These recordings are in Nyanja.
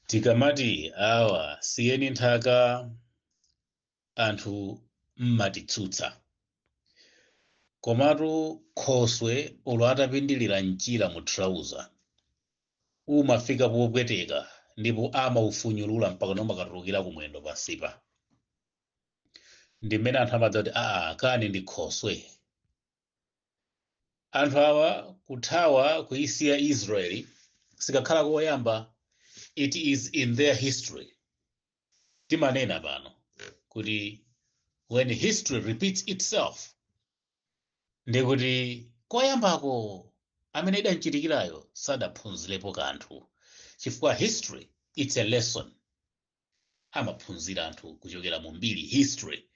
Tikamati awa siyeni nthaka, anthu mmatitsutsa. Komatu khoswe olo atapindilira mchira mu trouser umafika popweteka ndipo amaufunyulula mpaka umakatulukira kumwendo pansipa. Ndi mmene anthu amadziwa kuti aa kani ndi khoswe. Anthu awa kuthawa kuisiya Israeli sikakhala koyamba, it is in their history. Timanena pano kuti when history repeats itself, ndikuti koyambako amene idamchitikirayo sadaphunzirepo kanthu, chifukwa history, it's a lesson. Amaphunzira anthu kuchokera mu mbiri, history.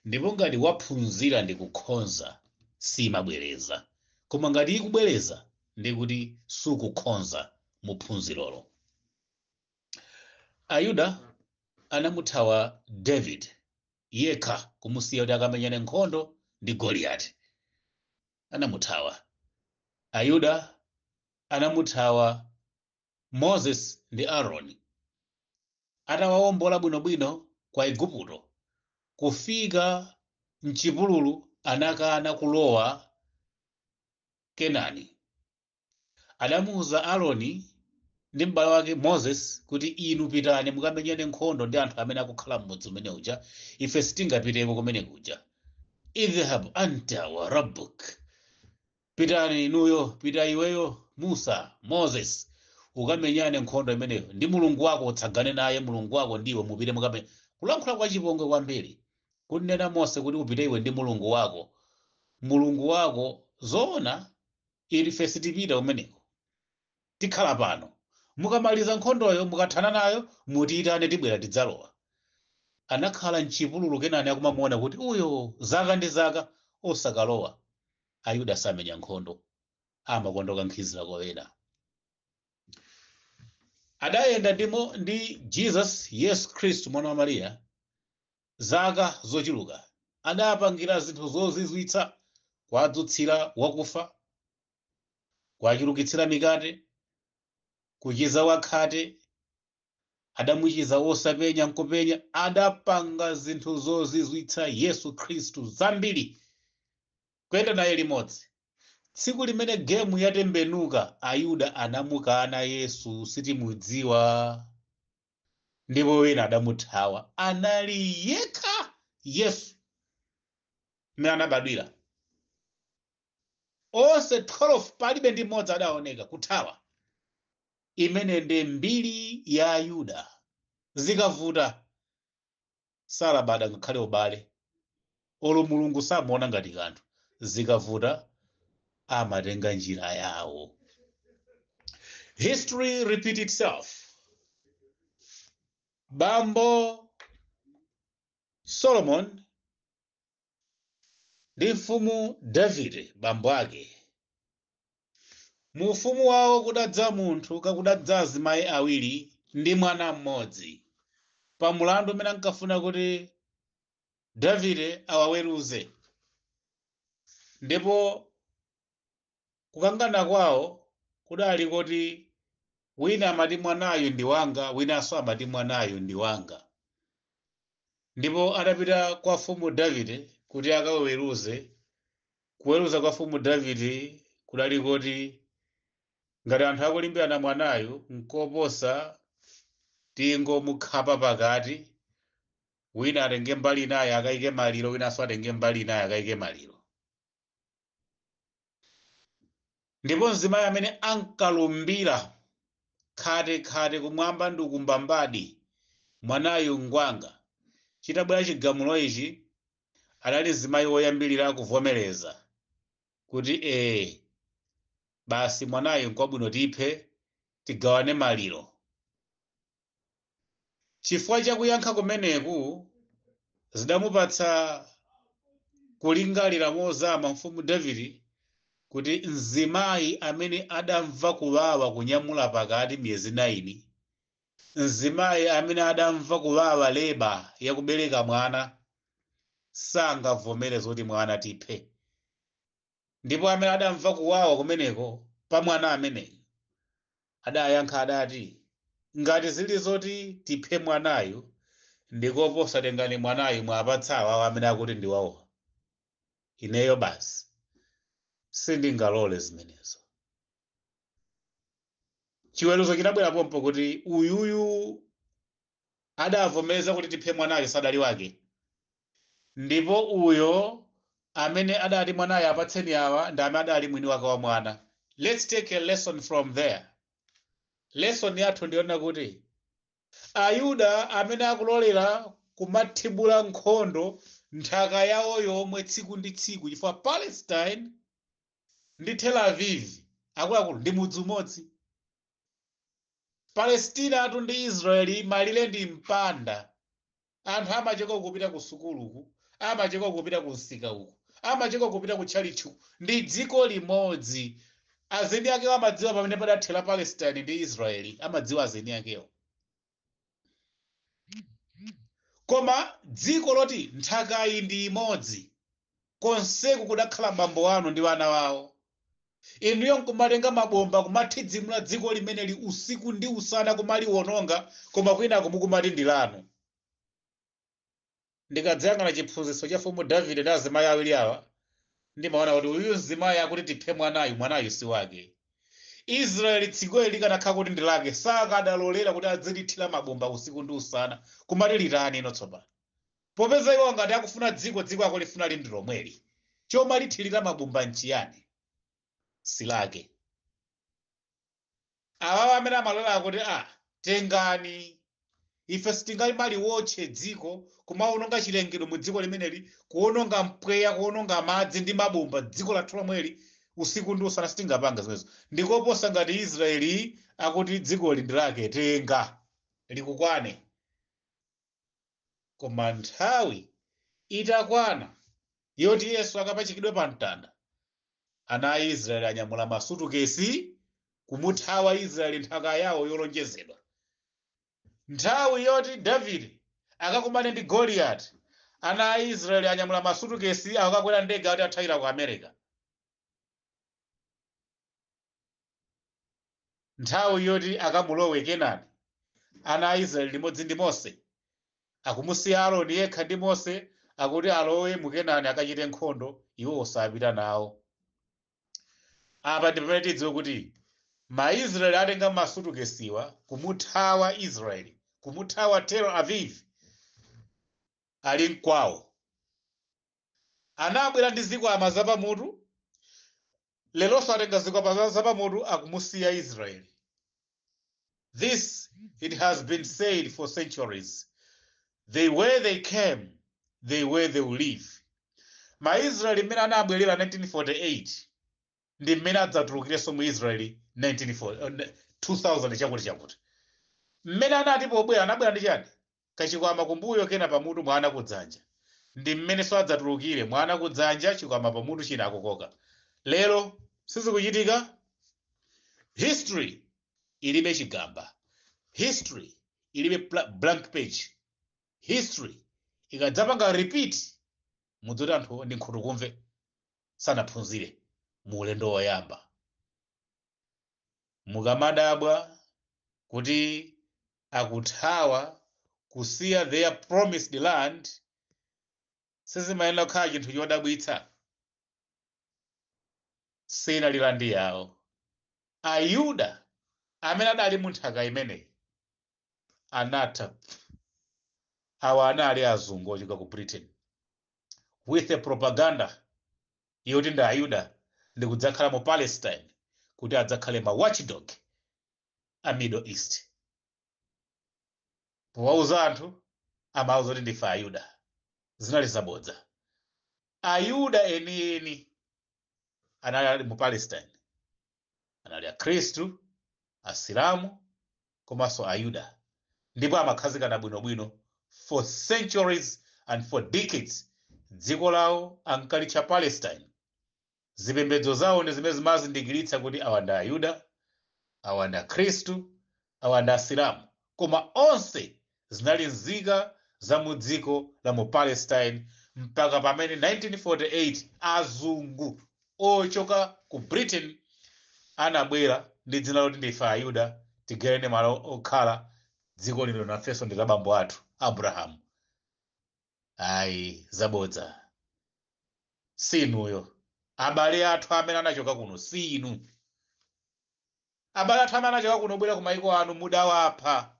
Ndipo ngati waphunzira ndi kukhonza, simabwereza, koma ngati ikubwereza ndikuti sukukhonza mu phunzirolo. Ayuda anamuthawa David yekha, kumusiya kuti akamenyane nkhondo ndi Goliyati. Anamuthawa. Ayuda anamuthawa Moses ndi Aaron atawawombola bwinobwino kwa Igupto, kufika mchipululu anakana kulowa Kenani. Adamuuza Aaroni ndi m'bale wake Moses kuti, "Inu pitani mukamenyane nkhondo ndi anthu amene akukhala m'mudzi umene uja, ife sitingapiteko kumene kuja. Idhhab anta wa rabbuk, pitani inuyo, pita iweyo Musa, Moses, ukamenyane nkhondo imeneyo ndi Mulungu wako, utsagane naye Mulungu wako ndiwe, mupite mukamenye." Kulankhula kwa chipongwe kwambiri, kunena Mose kuti upite iwe ndi Mulungu wako. Mulungu wako zoona? Ife sitipita kumeneko, tikhala pano. Mukamaliza nkhondoyo, mukathana nayo, mutiyitane, tibwera tidzalowa. Anakhala mchipululu Kenani akumamuona kuti uyo zaka ndi zaka osakalowa. Ayuda samenya nkhondo, amakonda kukankhizira kwa ena. Adayenda ndi Jesus, Yesu Khristu mwana wa Mariya, zaka zochuluka. Adapangira zinthu zozizwitsa, kuwadzutsira wakufa, kuwachulukitsira mikate, kuchiza wakhate, adamuchiza wosapenya nkupenya. Adapanga zinthu zozizwitsa Yesu Khristu zambiri, kuyenda naye limodzi. Tsiku limene gemu yatembenuka, Ayuda anamukana Yesu, "Sitimudziwa," ndipo wina adamuthawa. Anali yekha Yesu mmene anabadwira, onse 12 palibe ndi mmodzi adaoneka, kuthawa. Imene ndi mbiri ya Ayuda. Zikavuta salabada ngakhale ubale, olo Mulungu samuona ngati kanthu. Zikavuta amatenga njira yawo. History repeat itself. Bambo Solomon ndi mfumu Davide bambo ake, mu ufumu wawo kudadza munthu, kakudadza azimayi awiri ndi mwana mmodzi pa mulandu umene ankafuna kuti Davide awaweruze. Ndipo kukangana kwawo kudali kuti wina amati mwanayu ndi wanga, winanso amati mwanayu ndi wanga. Ndipo adapita kwa mfumu Davide kuti akaweruze. Kuweruza kwa mfumu Davide kudali kuti ngati anthu akulimbirana mwanayu, nkoposa tingomukhapa pakati, wina atenge mbali inayi akayike maliro, winanso atenge mbali inayi akayike maliro. Ndipo mzimayi amene ankalumbira khate kumwamba ndi kumbambadi, "Mwanayu ngwanga," chitabwera chigamulo ichi, anali mzimayi woyambirira kuvomereza kuti ee, basi, mwanayu nkwabwino tiphe, tigawane maliro. Chifukwa chakuyankha kumeneku, zidamupatsa kulingalira mozama mfumu Davide kuti mzimayi amene adamva kuwawa kunyamula pakati miyezi 9, mzimayi amene adamva kuwawa labour yakubereka mwana, sangavomere zoti mwana tiphe. Ndipo amene adamva kuwawa kumeneko pa mwana ameneyo adayankha, adati, Ngati zili zoti tiphe mwanayu, ndikoposa tengani mwanayu mwapatsa awawo amene akuti ndi wawo. Ineyo basi sindingalole zimenezo. Chiweruzo chinabwera pompo kuti uyuyu adavomereza kuti tiphe mwanayo sadali wake, ndipo uyo amene adati mwanayo apatseni awa ndi amene adali mwini wake wa mwana. Let's take a lesson from there. Lesson yathu ndiyona kuti Ayuda amene akulolera kumathibula nkhondo nthaka yawo yomwe tsiku ndi tsiku, chifukwa Palestine ndi Tel Aviv, akuluakulu, ndi mudzi umodzi. Palestina atu ndi Israeli malire ndi mpanda. Anthu amachoka kupita ku sukuluku, amachoka kupita ku msika uku, amachoka kupita ku tchalitchi uku. Ndi dziko limodzi. Azeni akewo amadziwa pamene padathera Palestine ndi Israeli, amadziwa azeni akewo. Koma dziko loti nthakayi ndi imodzi, konseku kudakhala bambo anu ndi wana wawo, inuyo nkumatenga mabomba kumathidzimula dziko limeneli usiku ndi usana, kumaliwononga, koma kwinako mukumati ndi lanu. Ndikadzayang'ana chiphunzitso cha Mfumu Davide ndi azimayi awiri awa, ndimaona kuti uyu mzimayi akuti tiphe mwanayu, mwanayu si wake. Israeli dzikoli likanakhala kuti ndi lake, sakadalolera kuti adzilithira mabomba usiku ndi usana. Kumati litani ino tsopano? Popeza iwo ngati akufuna dziko, dziko akulifuna lindi lomweli, chomalithirira mabomba nchiyani? Silake. Awawa amene amalolera kuti tengani, ife sitingalimawotche dziko, kumaononga chilengedwe mu dziko limeneli, kuononga mpweya, kuononga madzi ndi mabomba dziko lathu lomweli usiku ndi usana, sitingapanga zimenezo. Ndikoposa ngati Israeli akuti dzikoli ndi lake, tenga, likukwane. Koma nthawi itakwana yoti Yesu akapachikidwe pa mtanda, ana a Israeli anyamula masutukesi kumuthawa Israeli nthaka yawo yolonjezedwa. Nthawi yoti Davide akakumane ndi Goliyati, ana a Israeli anyamula masutukesi, akakwera ndege ati athawira ku America. Nthawi yoti akamulowe Kenani, ana a Israeli limodzi ndi Mose akumusiya Aaroni yekha ndi Mose, akuti alowe mu Kenani akachite nkhondo, iwo osapita nawo. Apa ndi pamene tidziwe kuti Maisraeli atenga masutukesiwa kumuthawa Israeli, kumuthawa Tel Aviv ali mkwawo. Anabwera ndi zikwama zapamutu, leronso atenga zikwama zapamutu akumusiya Israeli. This, it has been said for centuries: the way they came, the way they will leave. Maisraeli mmene anabwerera 1948 ndi mmene adzatulukirenso mu Israeli 1940, 2000 chakuti chakuti. Mmene anati pobwera, anabwera ndi chani? Kachikwama kumbuyo, kena pamutu, mwana kudzanja. Ndi mmenenso adzatulukire, mwana kudzanja, chikwama pamutu, china akukoka. Lero sizikuchitika. History ilibe chigamba, history ilibe blank page. History ikadzapanga repeat, mudzoti anthu ndi nkhutukumve, sanaphunzire mu ulendo woyamba. Mukamadabwa kuti akuthawa kusiya their promised land, sizimayenera kukhala chinthu chodabwitsa. Sinali land yawo. Ayuda amene adali mu nthaka imeneyi anatha. Awa anali azungu ochoka ku Britain with a propaganda yoti ndi Ayuda ndikudzakhala mu Palestine kuti adzakhale ma watchdog a Middle East. Powauza anthu, amauza kuti ndife Ayuda. Zinali zabodza. Ayuda enieni anali ali mu Palestine anali Akhristu, Asilamu komanso Ayuda, ndipo amakhazikana bwinobwino for centuries and for decades. Dziko lawo ankalitcha Palestine. Zipembedzo zawo ndi zimene zimazindikiritsa kuti awa ndi Ayuda, awa ndi Akhristu, awa ndi Asilamu, koma onse zinali nzika za mu dziko la mu Palestine mpaka pamene 1948 azungu ochoka ku Britain anabwera ndi dzina loti ndife Ayuda. Tigereni malo okhala, dziko lino nafenso ndi la bambo athu Abrahamu. Ayi, zabodza, sinuyo. Abale athu amene anachoka kuno sinu. Abale athu amene anachoka kuno bwera ku maiko anu mudawapha.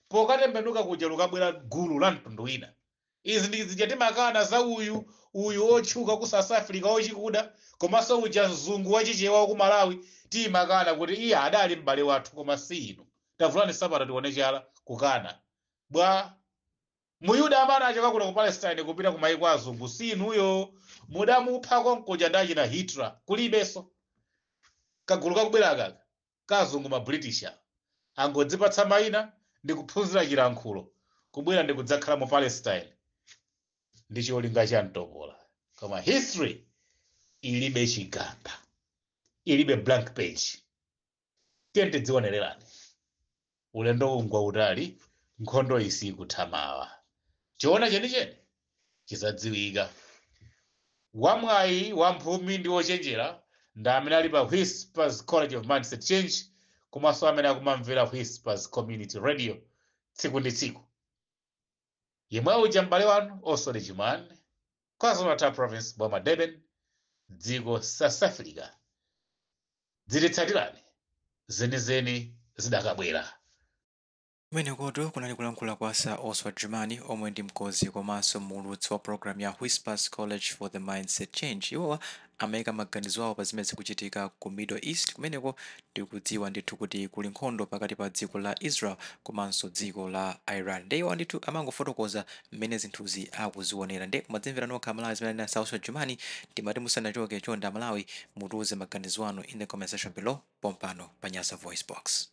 Pokatembenuka kuja lukabwera gulu la mtundu wina. Izi ndi zija timakana za uyu uyu otchuka ku South Africa ochikuda, komanso uja mzungu wachichewa ku Malawi. Timakana kuti iye adali m'bale wathu, koma si inu. Tavulani sabata tione chala, kukana bwa. Muyuda amene anachoka kuno ku Palestine kupita ku maiko azungu si inuyo, mudamupha konkuja ndachina Hitler. Kulibenso kagulu kakubwera kaka kazungu, ma British angodzipatsa mayina ndi kuphunzira chilankhulo, kubwera ndi kudzakhala mu Palestine ndi cholinga cha mtopola. Koma history ilibe chigamba, ilibe blank page. Tiye tidzionererani. Ulendo ungwa utali, nkhondo isikuthamawa, chiona chenicheni chizadziwika. Wamwayi, wamphumi ndi wochenjera ndi amene ali pa Whispers College of Mindset Change, komanso amene akumamvera Whispers Community Radio tsiku ndi tsiku. Yemwe uja m'bale wanu Oswald Jumani, KwaZulu-Natal Province, boma Durban, dziko South Africa. Dzititsatirani, zenizeni zidakabwera. Kumenekotu kunali kulankhula kwa Sir Oswald Jumani, omwe ndi mkonzi komanso muulutsi wa program ya Whispers College for the Mindset Change. Iwowa amayika maganizo awo pa zimene zikuchitika ku Middle East. Kumeneko ndikudziwa ndithu kuti kuli nkhondo pakati pa dziko la Israel komanso dziko la Iran. Nde iwo ndithu amangofotokoza mmene zinthuzi akuzionera. Nde kumadzimvera nokha Amalawi zimene anena Sir Oswald Jumani. Timati musanachoke, chonde Amalawi, mutiuze maganizo anu in the comment section below pompano pa Nyasa Voice Box.